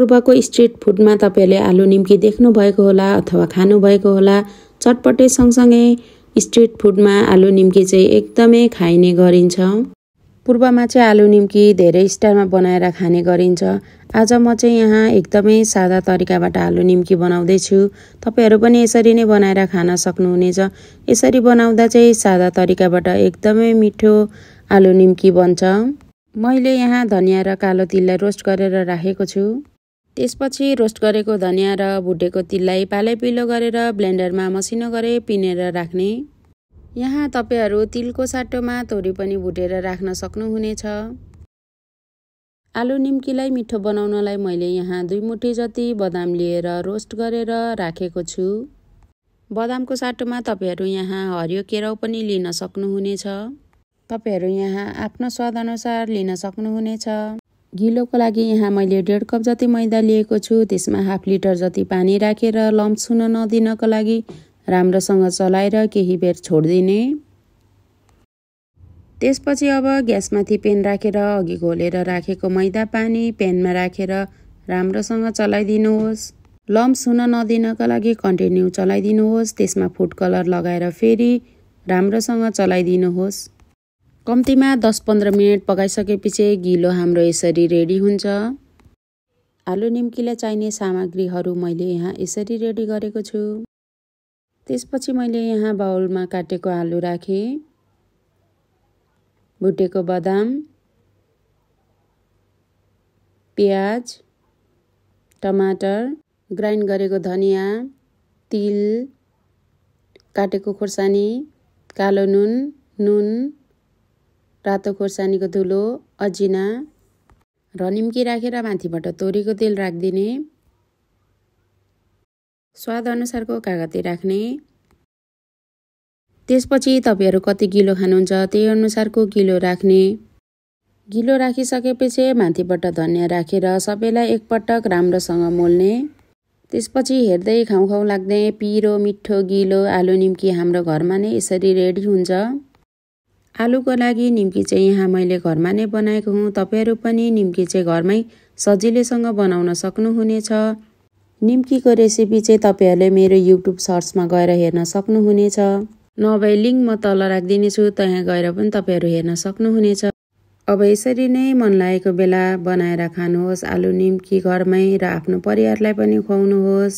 पूर्वको स्ट्रिट फुडमा तपाईहरुले आलु निम्की देख्नु भएको होला अथवा खानु भएको होला। चटपटे सँगसँगै स्ट्रिट फुडमा आलु निम्की चाहिँ एकदमै खाइने गरिन्छ। पूर्वमा चाहिँ आलु निम्की धेरै स्टाइलमा बनाएर खाने गरिन्छ। आज म चाहिँ यहाँ एकदमै सादा तरिकाबाट आलु निम्की बनाउँदै छु। तपाईहरु पनि यसरी नै बनाएर खान सक्नुहुनेछ। यसरी बनाउँदा चाहिँ सादा तरिकाबाट एकदमै मिठो आलु निम्की बन्छ। मैले यहाँ धनिया र कालो तिललाई रोस्ट गरेर राखेको छु। त्यसपछि रोस्ट गरेको धनिया र भुटेको तिललाई पालैपिलो गरेर ब्लेन्डरमा मसिनो गरी पिनेर राख्ने। यहाँ तपाईहरु तिलको साटोमा तोरी पनि भुटेर राख्न सक्नुहुनेछ। आलु निम्कीलाई मिठो बनाउनलाई मैले यहाँ 2 मुठी जति बदाम लिएर रोस्ट गरेर राखेको छु। बदामको साटोमा तपाईहरु यहाँ हरियो केराउ पनि लिन सक्नुहुनेछ। तपाईहरु यहाँ आफ्नो स्वाद अनुसार लिन सक्नुहुनेछ। गिलोको लागि यहाँ मैले 1.5 कप जति मैदा लिएको छु। त्यसमा 1/2 लिटर जति पानी राखेर लम्स हुन नदिनको लागि राम्रोसँग चलाएर केही बेर छोड्दिने। त्यसपछि अब ग्यासमाथि पेन राखेर अघि घोलेर राखेको मैदा पानी पेनमा राखेर राम्रोसँग चलाइदिनुहोस्। लम्स हुन नदिनको लागि कन्टिन्यू चलाइदिनुहोस्। त्यसमा फुड कलर लगाएर फेरि राम्रोसँग चलाइदिनुहोस्। कम्तीमा 10-15 मिनेट पकाइसकेपछि गिलो हाम्रो यसरी रेडी हुन्छ। आलु निम्कीलाई चाहिने सामग्रीहरू मैले यहाँ यसरी रेडी गरेको छु। त्यसपछि मैले यहाँ बाउलमा काटेको आलु राखे, भुटेको बदाम, प्याज, टमाटर, ग्राइन्ड गरेको धनिया, तिल, काटेको खोर्सानी, कालो नुन, रातो खोर्सानीको धुलो, अजिना र निम्की राखेर माथिबाट तोरीको तेल राख्दिने। स्वाद अनुसारको कागती राख्ने। त्यसपछि तपाईहरु कति गिलो खानुहुन्छ त्यही अनुसारको गिलो राख्ने। गिलो राखिसकेपछि माथिबाट धनिया राखेर सबैलाई एकपटक राम्रोसँग मोल्ने। त्यसपछि हेर्दै खाउ लाग्ने पिरो मिठो गिलो आलु निम्की हाम्रो घरमा नै यसरी रेडी हुन्छ। आलुको लागि निम्की चाहिँ यहाँ मैले घरमा नै बनाएको हुँ। तपाईहरु पनि निम्की चाहिँ घरमै सजिलैसँग बनाउन सक्नुहुनेछ। निम्कीको रेसिपी चाहिँ तपाईहरुले मेरो YouTube सर्चमा गएर हेर्न सक्नुहुनेछ। नभए लिंक म तल राख्दिनेछु, त्यहाँ गएर पनि तपाईहरु हेर्न सक्नुहुनेछ। अब यसरी नै मन लागेको बेला बनाएर खानुहोस् आलु निम्की घरमै र आफ्नो परिवारलाई पनि खुवाउनुहोस्।